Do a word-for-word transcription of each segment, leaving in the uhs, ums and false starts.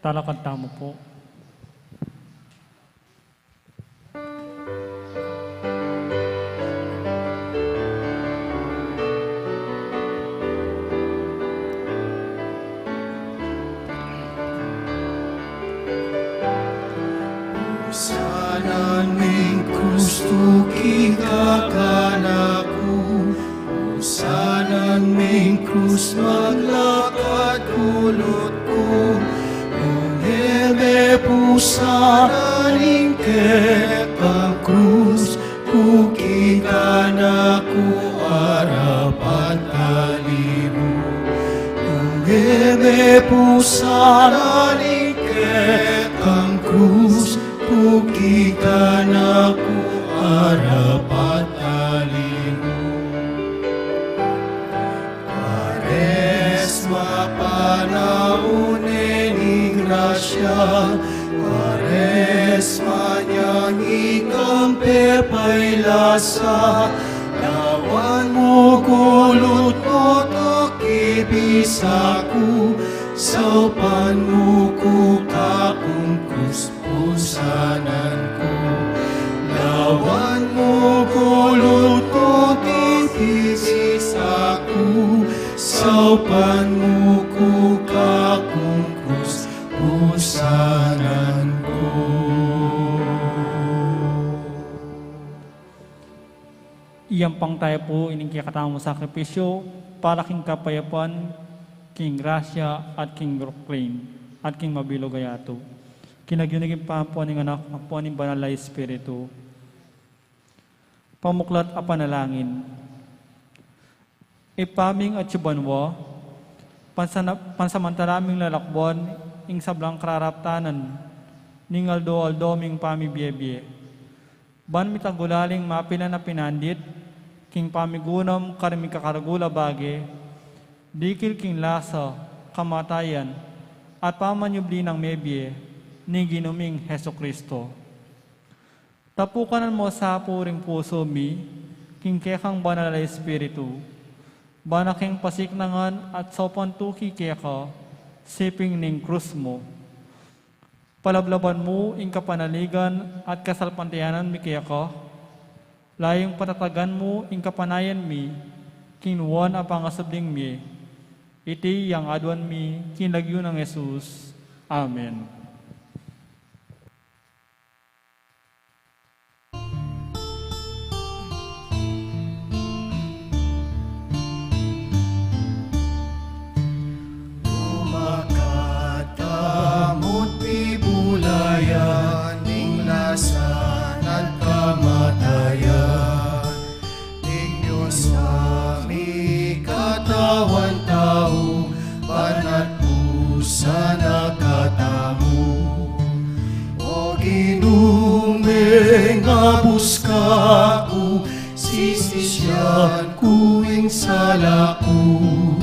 Talakad tamu pu. Pusanan ming krus tuki kanaku, pusanan ming krus maglakad kulut ku, nung e me pusanan ing kekang krus, tuki kanaku arapat talimu. Nung e me pusanan ing kekang krus, tuki kanaku arapat talimu. Kwaresma, panaun ning grasya, Kwaresma, nyang ikang pepailasa, lawan mu kulut mu tuki bisa ku, saupan mu ku kakung krus pusanan ku. Lawan mu kulut mu tuki bisa ku, saupan mu ku kakung krus pusanan ku. Iyampang tayu pu ining kekatamung sakripisyu para king kapayapan, king grasya, at king Brooklyn, at king mabilug a yatu. King lagyu ning Ibpa, ampo ning Anak, ampo ning Banal a Espiritu. Pamuklat a panalangin. Ibpa ming atsu banua, pansana-, pansamantala ming lalakban ing sablang kararaptanan ning aldo-aldo ming pamibie-bie. Ban mitagulaling mapilan a pinandit king pamigunam karing mikakaragul a bage, dikil king lasa, kamatayan, at pamanyubli nang mebie ning Ginu ming Jesucristo. Tapukanan mu sa pu ring pusu mi king kekang Banal a Espiritu, ban a keng pasiknangan at saupan tuki keka siping ning krus mu. Palablaban mu ing kapanaligan at kasalpantayanan mi keka, layun patatagan mu ing kapanayan mi king nuan a pangasubling mie. Iti yang aduan mi king lagyu nang Jesus. Amen. Lumakat kamu't pibulayan ning lasan at kamatayan ning Dios a mikatawan tau, banat pusa na katamu. O Ginu, mengabus ka ku, sisisian ku ing sala ku,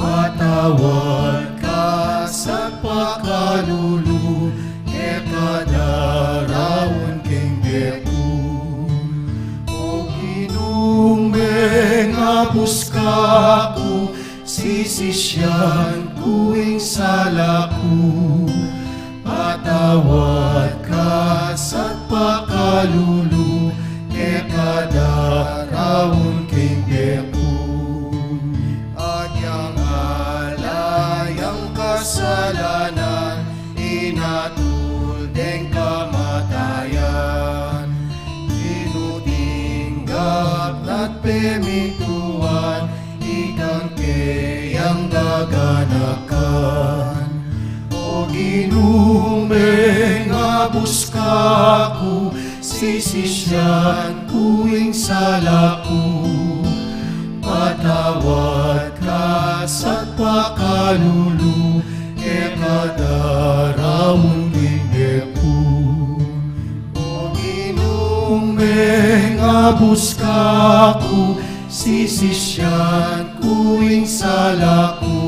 patawad ka sa pakalulu, keka daraun king bie ku. O Ginu, mengabus ka ku, sisisian ku ing sala ku, patawad ka sa pakalulu, keka daraun king bie ku. Agyang ala yang kasalanan, inatul deng kamatayan, inutinggap na't pemintuan, ikang keyang gaganakan. O Ginu, mengabus ka ku, sisisian ku ing sala ku, patawad ka sa pakalulu, keka daraun king bie ku. O Ginu, mengabus ka ku, sisisian ku ing sala ku,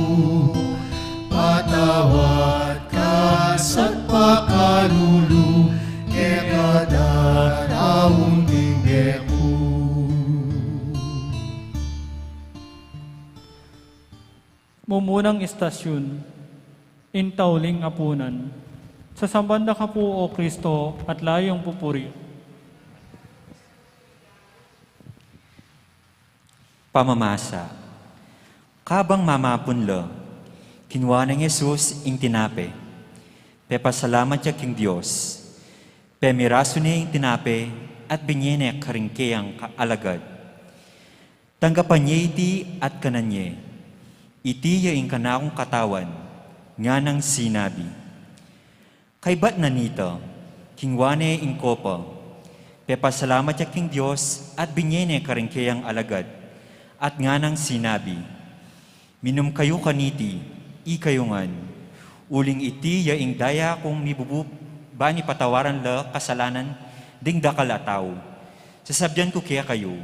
patawad ka sa pakalulu, keka daraun king bie ku. Mumunang istasyun. Intauling apunan. Sasamban da ka pu, O Kristo, at layung pupuri. Pamamasa. Kabang mamapun la, kinua nang Jesus ing tinape, pepasalamat ya king Dios, pemirasu ne ing tinape, at binye ne karing keyang ka-, alagad. Tanggapan ye iti at kanan ye. Iti ya ing kanakung katawan, nganang sinabi. Kaybat na nita, kinua ne ing kopa, pepasalamat ya king Dios at binye ne karing keyang alagad, at nganang sinabi, "Minum kayu kaniti, ikayu ngan, uling iti ya ing daya kung mibubu ban patawaran la kasalanan ding dakal a tau. Sasabian ku kekayu,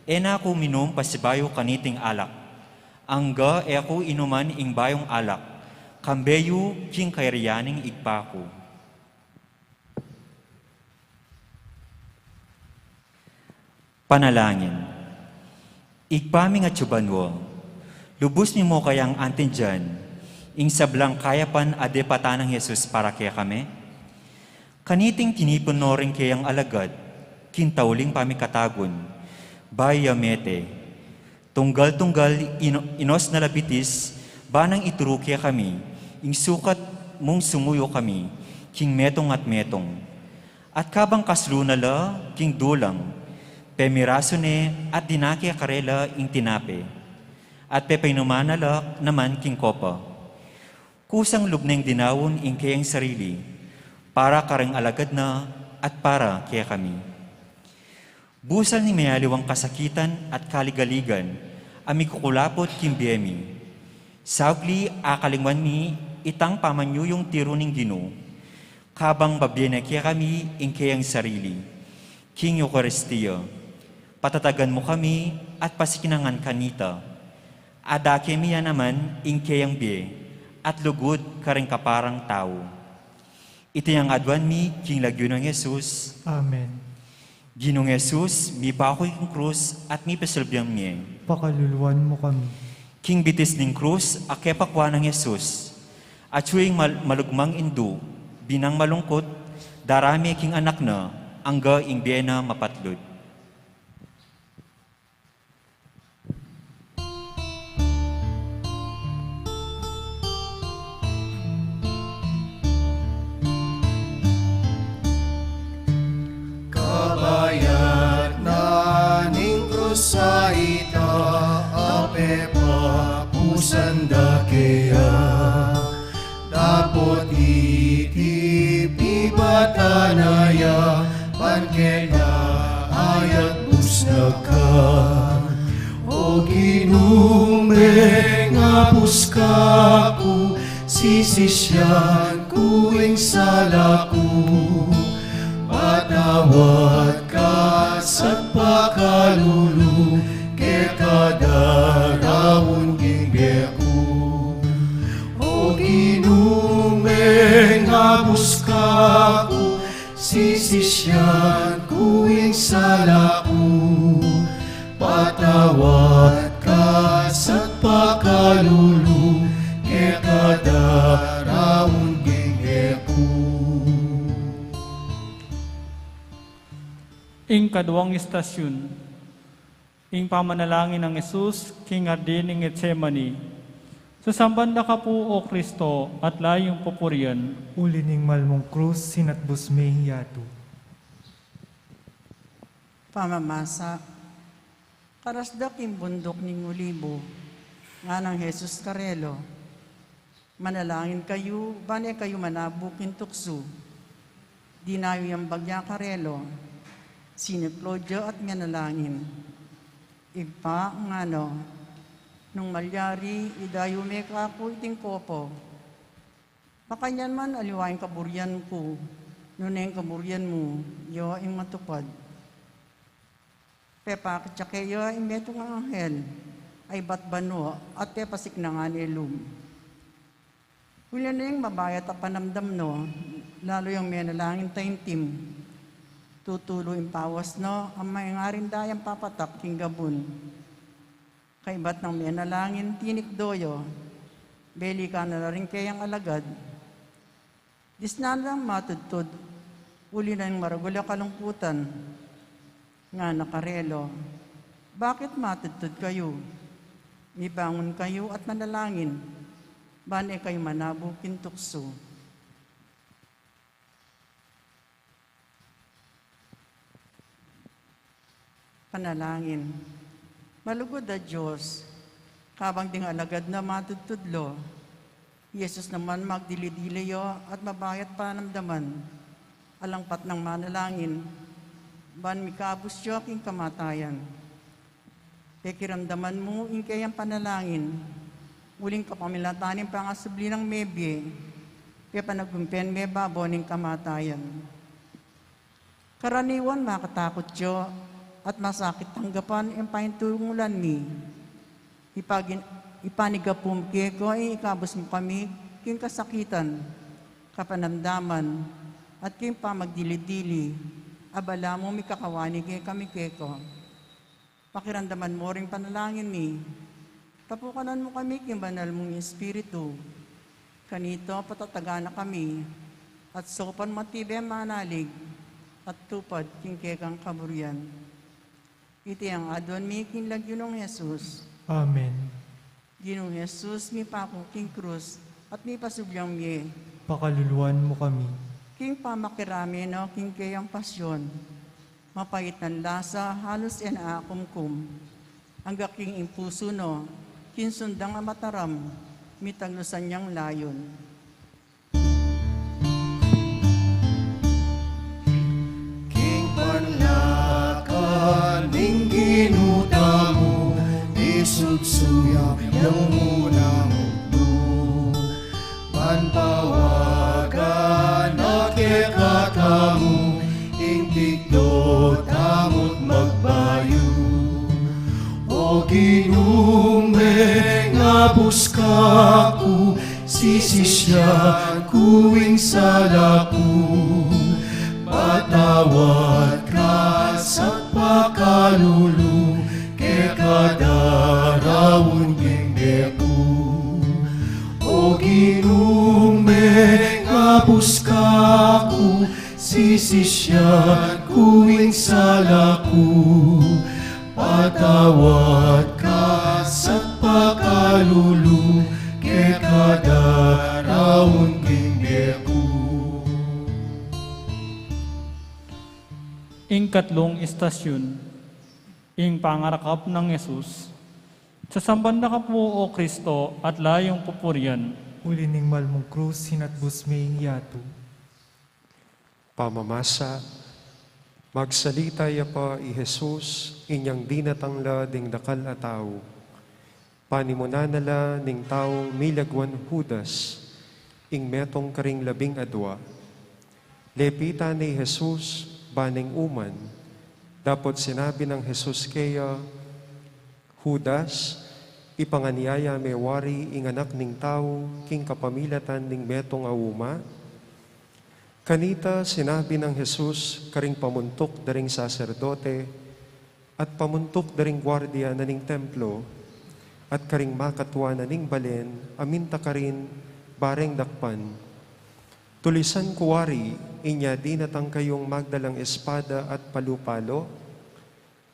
e na ku minum pasibayu kaniting alak, angga e ku inuman ing bayung alak, kambe yu king kayarian ning Ibpa ku." Panalangin. Ibpa ming atsu banua, lubus mi mu kayang aintindian ing sablang kayapan a depatan nang Jesus para kekami? Kaniting tinipun no ring keyang alagad king tauling pamikatagun, bayu ya mete, tunggal-tunggal ino-, inos na la bitis, ba nang ituru kekami ing sukat mung sumuyu kami king metung at metung. At kabang kaslu na la king dulang, pemirasu ne at dinake karela ing tinape, at pepainuman na la naman king kopa. Kusang lub neng dinaun ing keyang sarili, para karing alagad na at para kekami. Busal ning mayaliwang kasakitan at kaligaligan a mikukulaput king bie mi, saugli akalingwan mi itang pamanyuyung tiru ning Ginu, kabang babie na kekami ing keyang sarili king Eukaristia. Patatagan mu kami at pasiknangan kanita. Adake mi ya naman ing keyang bie at lugud karing kaparang tau. Iti ing aduan mi king lagyu nang Jesus. Amen. Ginung Jesus, mipaku king krus at mipisilbi mie. Pakaluluan mu kami. King bitis ning krus a kepakua nang Jesus, atyu ing mal-, malugmang indu, binang malungkut, darame king anak na, angga ing bie na mapatlud. Kabayat na ning krus a ita, a pepapusan da keya. Dapot iti pibatan na ya, ban keta ayat busnakan. O Ginu, mengabus ka ku, sisisian ku ing sala ku. Patawad ka sa pakalulu, keka daraun ing bie ku. O Ginu, mengabus ka ku, sisisian ku ing sala ku. Patawad ka sa pakalulu, keka daraun ing bie ku. Ing kaduang istasyun. Ing pamanalangin nang Jesus king hardin ning Getsemani. Sasamban da ka pu, O Kristo, at layung pupurian. Uli ning mal mung krus, sinatbus me ing yatu. Pamamasa. Karas da king bunduk ning Olibo, nganang Jesus karela, "Manalangin kayu, ban e kayu manabu king tuksu." Dinayu yang bagya karela, siniklaud ya at manalangin. "Ibpa," ngana, "nung malyari, idayu me kaku iting kopa. Makanyan man aliwa ing kaburian ku, nune ing kaburian mu, ya ing matupad." Pepakit ya keya ing metung a anghel a ibat banua at pepasiknangan ne lub. Uling mabayat a panamdam na, lalu yang menalangin taimtim. Tutulu ing pawas na, a mengaring dayang papatak king gabun. Kaibat nang menalangin, tinikdo ya, Belikan na la ring keyang alagad, disnan lang matudtud, uli na ning maragul a kalungkutan. Ngana karela, bakit matudtud kayu? Mibangun kayu at manalangin, ban e kayu manabu king tuksu. Panalangin. Malugud a Dios, kabang ding alagad na matudtud lo, i Jesus naman magdili-dili ya at mabayat panamdaman, alang patnang manalangin, ban mikabus ya king kamatayan. Pekiramdaman mu ing keyang panalangin, uling kapamilatan ning pangasubli nang mebie, pepanagumpen me babo ning kamatayan. Karaniwan makatakut ya at masakit tanggapan ing paintungulan mi. Ipagin-, ipanigapu mu keka ing ikabus mu kami king kasakitan, kapanamdaman, at king pamagdili-dili, abala mu mikakawani kekami keka. Pakiramdaman mu ring panalangin mi. Tapukanan mu kami king banal mung Espiritu. Kanita patatagan na kami, at saupan matibe a manalig, at tupad king kekang kaburian. Iti ing aduan mi king lagyu nang Jesus. Amen. Ginung Jesus, mipaku king krus, at mipasubli ing mie. Pakaluluan mu kami. King pamakirame na king keyang pasyon, mapait nang lasa, halos e na akumkum. Angga king ing pusu na, king sundang a mataram, mitaglusan yang layon. King panlakad ning Ginu tamu, isubsub yang munang ugnu. Ban pawagan na kekatamu, ing pigdo tamu't magbayu. O Ginu, mengabus ka ku, sisisyan ku ing sala ku, patawad ka sa pakalulu, keka daraun ing bie ku. O Ginu, mengabus ka ku, sisisyan ku ing sala ku, patawad ka sa pakalulu, keka daraun ing bie ku. Ing katlung istasyon, ing pangarakap nang Jesus. Sasamban da ka pu, O Kristo, at layung pupurian. Uli ning malmung krus, hinatbus me ing yatu. Pamamasa. Magsalita ya pa i Jesus, inyang dinatang la ding dakal a tau. Panimunan na la ning taung milagwan Judas, ing metung karing labing adua. Lepitan ne i Jesus, ba neng uman. Dapot sinabi nang Jesus keya, Judas, ipanganiaya me wari ing Anak ning Tau king kapamilatan ning metung a uma? Kanita sinabi nang Jesus karing pamuntuk da ring saserdote at pamuntuk da ring guardia na ning templo at karing makatua na ning balen a minta karin bareng dakpan, "Tulisan ku wari inya dinatang kayung magdalang espada at palu-palo?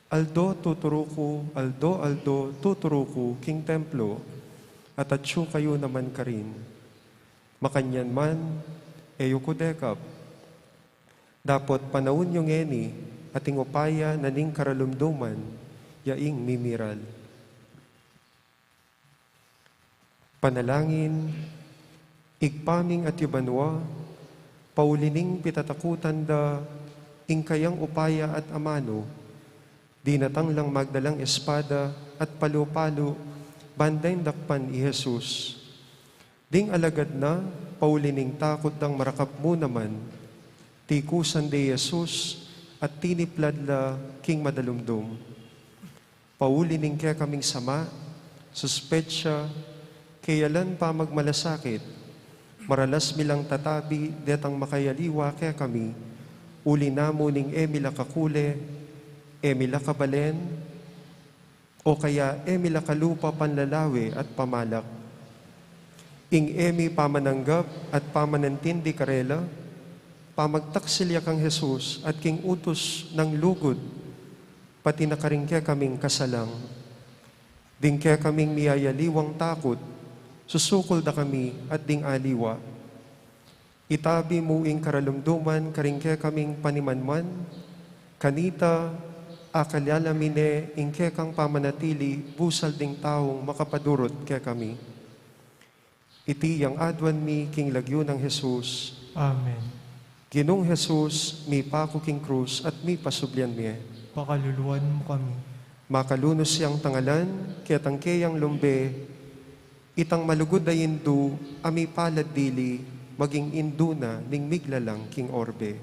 Aldo tuturu ku, aldo-aldo tuturu ku king templo, at atyu kayu naman karin. Makanyan man, e yu ku dekap. Dapot panaun yu ngeni, ating upaya na ning karalumduman, ya ing mimiral." Panalangin. Ibpa ming atyu banua, pauli ning pitatakutan da ing kayang upaya at amanu, dinatang lang magdalang espada at palu-palu ban deng dakpan i Jesus. Ding alagad na, pauli ning takut dang marakap mu naman, tikusan de i Jesus at tiniplad la king madalumdum. Pauli ning kekaming sama, suspetsa, keyalan pamagmalasakit, maralas mi lang tatabi detang makayaliwa kekami, uli na mu ning e mi la kakule, e mi la kabalen, o kaya e mi la kalupa panlalawe at pamalak. Ing e mi pamananggap at pamanantindi karela, pamagtaksil ya kang Jesus at king utus nang lugud, pati na karing kekaming kasalang. Ding kekaming miyayaliwang takut, susukul da kami at ding aliwa. Itabi mu ing karalumduman karing kekaming panimanman, kanita, akalala mi ne ing kekang pamanatili busal ding taung makapadurut kekami. Iti yang aduan mi king lagyu nang Jesus. Amen. Ginung Jesus, mipaku king krus at mipasublian mi. Pakaluluan mu kami. Makalunus yang tangalan, ketang keyang lumbe, itang malugud a indu, a mipalad dili, maging indu na ning miglalang king orbe.